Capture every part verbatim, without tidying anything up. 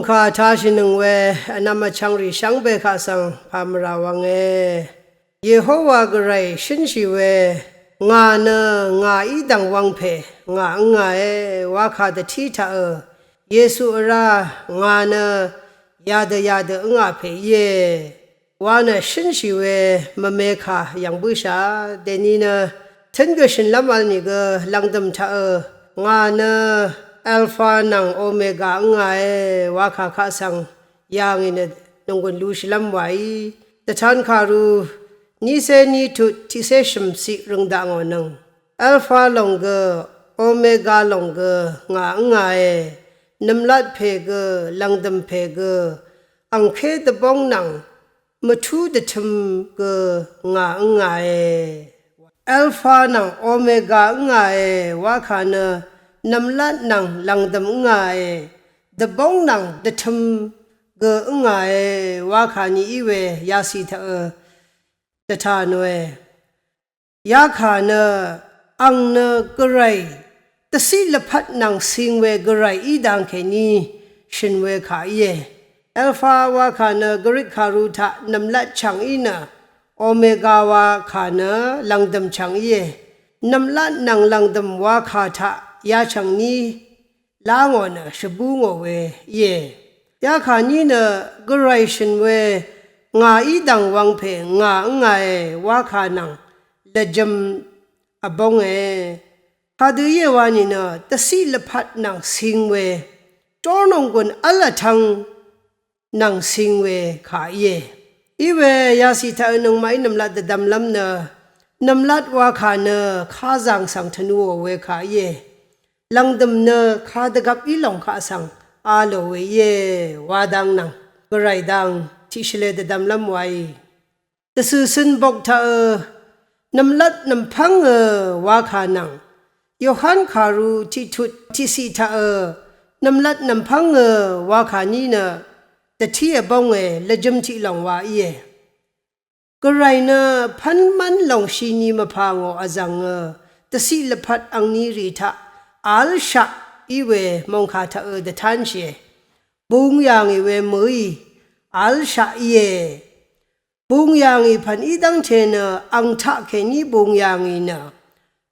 Mòngkà tashìnøng we vnvm vchvngrì shvngbe kaq svng pà mvrà wvnge. Yehowa Gvray shǿnshì we, ngà nø ngàí dv̀ng wv̄ngpè ngà ǿngàe wa kà dvtí taqø, Yesu vrá ngà nø yadø yadø ǿngà pè íe wa nø shǿnshì we mvme kà yv̀ng bǿshà. Dèni nø tǿn gø shø̀nlv́m vl nìgø lv̀ngdø̀m taqø, ngà nø Alfa nvng Omega ǿngàe wa kà kaq svng yà ngì nø nònggùn lushìlv́m wàí. Dvtan kàru nícé ní tut tiqcé shø̀mciq røng dakngò nøng. Alfa lòng gø, Omega lòng gø ngà ǿngàe. Nv̀mlat pè gø, lv̀ngdø̀m pè gø, angké dvbóng nvng mvtú dvtø̄m gø ngà ǿngàe. Alfa nvng Omega ǿngàe wa kà nø nv̀mlat nvng lv̀ngdø̀m ǿngàe, dvbóng nvng dvtø̄m gø ǿngàe wa kà ni í we yacì taqø dvtà nòe. Yakà nø ang nø Gvray dvciq lvpat nvng cing we Gvray í dang kèní shø̀n we kà íe. Alfa wa kà nø Grik kàru taq nv̀mlat chv̀ng í nø, Omega wa kà nø lv̀ngdø̀m chv̀ng íe. Nv̀mlat nvng lv̀ngdø̀m wa kà taq yachv̀ng ní lá ngò nø shvbú ngò we íe. Yakà ní nø Gvray shø̀n we ngàí dv̀ng wv̄ngpè ngà ǿngàe wa kà nvng lvjø̄m vbónge. Kadø íe wa nìnø dvciq lvpat nvng cing we, jórnònggùn v́l vtv̄ng nvng cing we kà íe. Iwe yacì taqø nøngmaqí nv̀mlat dvdvmlv́m nø, nv̀mlat wa kà nø kazàng svng tvnuò we kà íe. Lv̀ngdø̀m nø kadvgvp í lòng kaq svng a lò we íe wa dang nvng Gvray dang tiqshvle dvdvmlv́m waí. Dvcø̀cøn bok taqø, nv̀mlat nv̀mpv́ngø wa kà nvng, Yohan kàru tiqtut tiqciq taqø, nv̀mlat nv̀mpv́ngø wa kà ní nø dvtí vbónge lvjø̄m tiq lòng wa íe. Gvray nø pv́nmv́n lòng shini mvpà ngò vzv̀ngø, dvciq lvpat angnirì taq v̄lshaq í we mòngkà taqø dvtánshìe. Bung yà ngì we mø̀í v̄lshaq íe. Bung yà ngì pv̀n í dv́ngte nø ang taqkèní bung yà ngì nø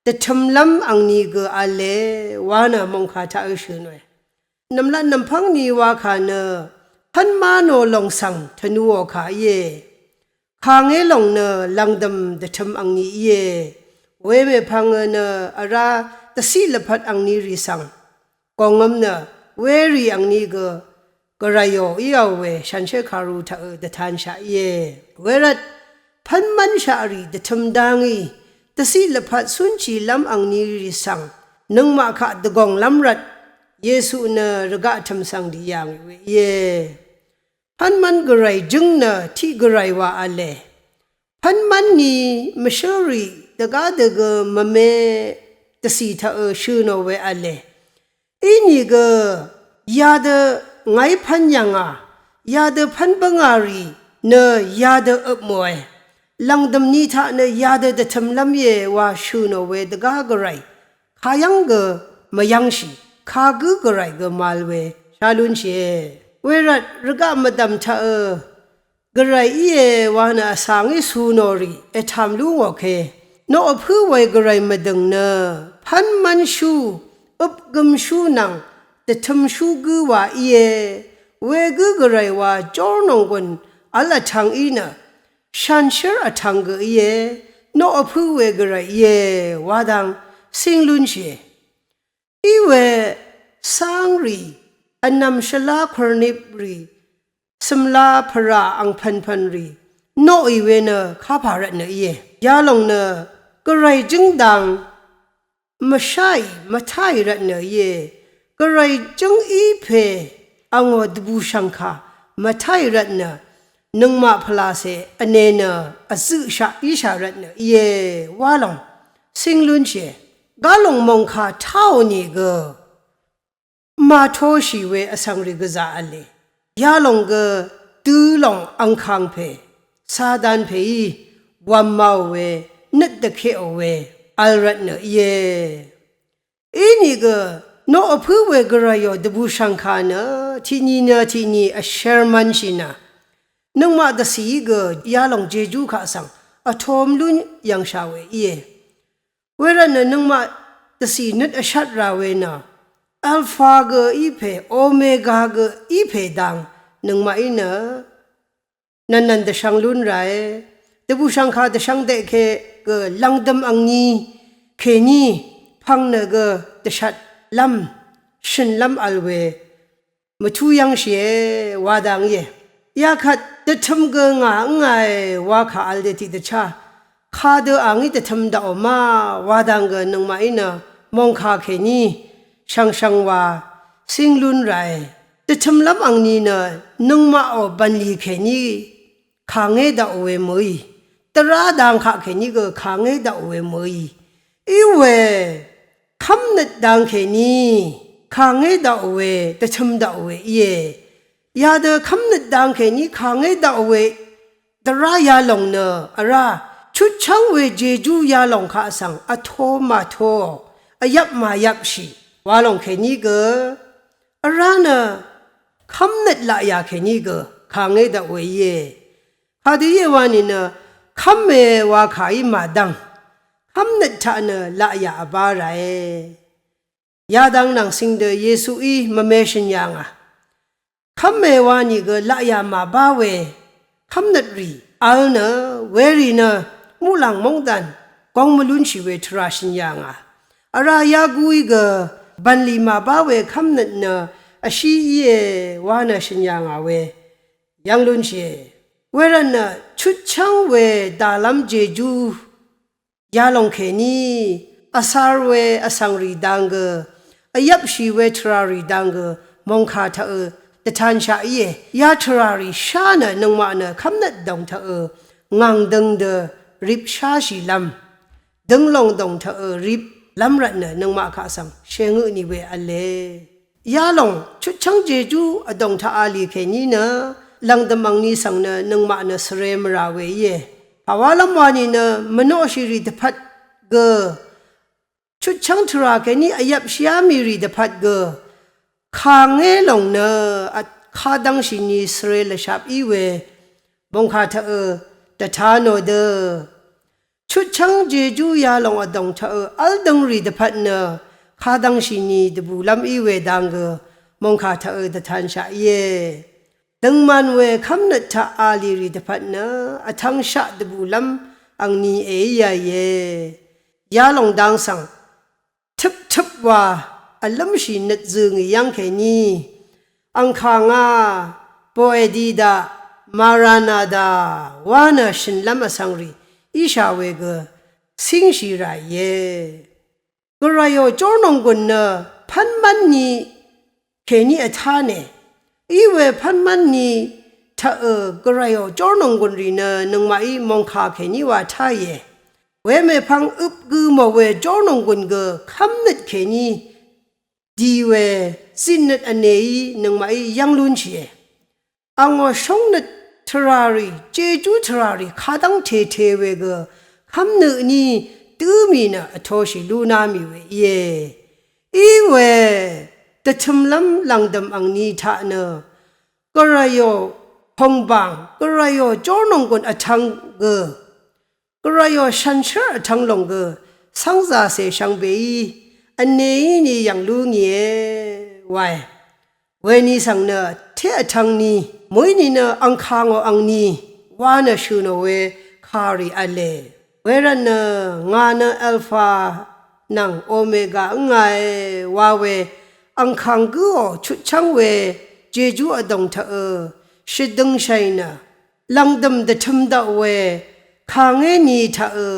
dvtø̄mlv́m angni gø v̄le wa nø mòngkà taqø shø̀nòe. Nv̀mlat nv̀mpv́ng ni wa kà nø pv́nmá nò lòng svng tvnuò kà íe. Kàngé lòng nø lv̀ngdø̀m dvtø̄m angni íe. Wemèpv̀ngø nø vrá dvciq lvpat angnirì svng gòngvm nø werì angni gø Gvrayò íò we shanshér kàru taqø dvtanshaq íe. Wervt pv́nmv́nshaq rì dvtø̄m dá ngí dvciq lvpat cúnshìlv́m angnirì svng nøngmaq kaq dvgònglv́m rvt Yesu nø rvgaq tø̀m svng dì yà ngì we íe. Pv́nmv́n Gvray jǿng nø tiq Gvray wa v̄le. Pv́nmv́n ni mvshǿlrì dvgá dø gø mvme dvcì taqø shø̀ nò we v̄le. Inìgø yadø ngàí pv́n yv̀ngà, yadø pv́n bǿngà rì nø yadø øp mòe. Lv̀ngdø̀m ni taq nø yadø dvtø̄mlv́m íe wa shø̀ nò we dvgá Gvray kayv́ng gø mvyv́ngshì, kagǿ Gvray gø mal we shá lúnshìe. Wervt rvgaq mvdv̀m taqø Gvray íe wa nø vsvng í su nò rì ètàm lú ngò ke. Noq vpǿ we Gvray mvdø̀ng nø pv́nmv́nshú, øpgømshú nvng dvtø̄mshú gǿ wa íe. Wegǿ Gvray wa jórnònggùn v́l vtv̄ng í nø shanshér vtv̄ng gø íe. Noq vpǿ we Gvray íe wa dang cíng lúnshìe. Iwe cángrì, vnv̀m shvlá kurnip rì, cø̀mla pvrà angpv̀npv̀n rì, noqì we nø kapà rvtnø íe. Yalòng nø Gvray jǿng dang mvsháì mvtáì rvtnø íe. Gvray jǿng í pè angò dvbùshv̀ngkà mvtáì rvtnø nøngmaq pvlàcè vne nø vzøqshaq íshà rvtnø íe wa lòng cíng lúnshìe. Galòng mòngkà táò nìgø màtoshì we vsvng rì gvzà v̄le. Yalòng gø dø̄ lòng angkàng pè Satan pèí wv̀mmaò we nøt dvkeqò we vl rvtnø íe. Inìgø Noq vpǿ we gvrayò dvbùshv̀ngkà nø tiqni nø tiqni vshvr mv̄nshì nø nøngmaq dvcìí gø yalòng jejú kaq svng vtom lún yv̀ngshà we íe. Wervtnø nøngmaq dvcì nøt vshvt rà we nø Alpha gø í pè, Omega gø í pè dang nøngmaqí nø nv̀nnv̀n dvshvng lún ràe. Dvbùshv̀ngkà dvshvng deqke gø lv̀ngdø̀m angni kèní pv̀ng nø gø dvshvtlv́m shø̀nlv́m vl we mvtú yv́ngshìe wa dang íe. Yakvt dvtø̄m gø ngà ǿngàe wa kà vl dø tiqdvchá kadø a ngí dvtø̄m daqò ma wa dang gø nøngmaqí nø mòngkà kèní shvngshvng wa cíng lún ràe. Dvtø̄mlv́m angni nø nøngmaqò bv̀nlì kèní kàngé daqò we mø̀í, dvrá dang kaq kèní gø kàngé daqò we mø̀í, í we kv́mnøt dang kèní kàngé daqò we dvtø̄m daqò we íe. Yadø kv́mnøt dang kèní kàngé daqò we dvrá yalòng nø vrá chutchv́ng we jejú yalòng kaq svng vto màto, vyvp màyvpshì wa lòng kèní gø vrá nø kv́mnøt laqyà kèní gø kàngé daqò we íe. Kadø íe wa nìnø kv́me wa kàí màdv́ng kv́mnøt taq nø laqyà vbá ràe. Yadang nvng cing dø Yesuí mvme shø̀n yà ngà. Kv́me wa nìgø laqyà màbá we kv́mnøt rì vl nø werì nø muqlàng móngdàn góng mvlúnshì we tvrà shø̀n yà ngà. Vrá yagúí gø bv̀nlì màbá we kv́mnøt nø vshí íe wa nø shø̀n yà ngà we yv́ng lúnshìe. Wervtnø chutchv́ng we dàlv́m jejú yalòng kèní vsar we vsvng rì dang gø, vyvpshì we tvrà rì dang gø mòngkà taqø dvtanshaq íe. Ya tvrà rì shá nø nøngmaq nø kv́mnøt dòng taqø ngàng døng dø rip sháshìlv́m, dønglòng dòng taqø riplv́m rvtnø nøngmaq kaq svng shèngø ni we v̄le. Yalòng chutchv́ng jejú vdòng taq a lì kèní nø lv̀ngdø̀m angni svng nø nøngmaq nø svre mvrà we íe. Pàwálv́m wa nìnø mvnoqshì rì dvpvt gø chutchv́ng tvrà kèní vyvpshìá mì rì dvpvt gø kàngé lòng nø kadvngshì ni svre lvshap í we mòngkà taqø dvta nò dø chutchv́ng jejú yalòng vdòng taqø v́l døng rì dvpvt nø kadvngshì ni dvbùlv́m í we dang gø mòngkà taqø dvtanshaq íe. Døngman we kv́mnøt taq a lì rì dvpvt nø vtvngshaq dvbùlv́m angni èíāìe. Yalòng dang svng tøptøp wa vlǿmshì nøt zø̀ngì yv́ng kèní angkàngá Boedi daq, Maranada wa nø shø̀nlv́m vsvng rì íshà we gø cíngshì ràìe. Gvrayò jórnònggùn nø pv́nmv́nni kèní vtáne. Í we pv́nmv́nni taqø gvrayò jórnònggùn rì nø nøngmaqí mòngkà kèní wa táìe. Wemèpvng øp gø mò we jórnònggùn gø kv́mnøt kèní di we zitnøt vnèí nøngmaqí yv́ng lúnshìe. Angò shóngnøt tvràrì, jejú tvràrì kadv́ng tète we gø kv́mnø tní dǿ mì nø vtoshì lúná mì we íe. Í we dvtø̄mlv́m lv̀ngdø̀m angni taq nø gvrayò pòngbàng, gvrayò jórnònggùn vtvng gø, gvrayò shànshér vtvng lòng gø cv́ngzàcè shvngbeí vnèí ni yv̀ng lú ngìe wae. Weni svng nø té vtvng ni mø̀í nìnø angkàngò angni wa nø shø̀ nò we kàrì v̄le. Wervtnø ngà nø Alfa nvng Omega ǿngàe wa we angkàng gǿò chutchv́ng we jejú vdòng taqø shvdøngshàì nø lv̀ngdø̀m dvtø̄m daq we kàngé ni taqø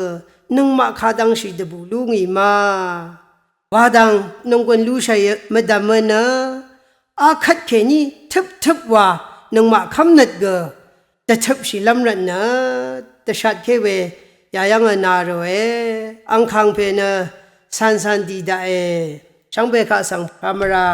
nøngmaq kadvngshì dvbù lú ngì ma wa dang nònggùn lúshàì mvdv̀mø nø akvt kèní tøptøp wa nøngmaq kv́mnøt gø dvtøpshìlv́m rvtnø dvshatké we yayv́ngø na ròe. Angkàng pè nø cancan dì daqe. Shvngbe kaq svng pamvra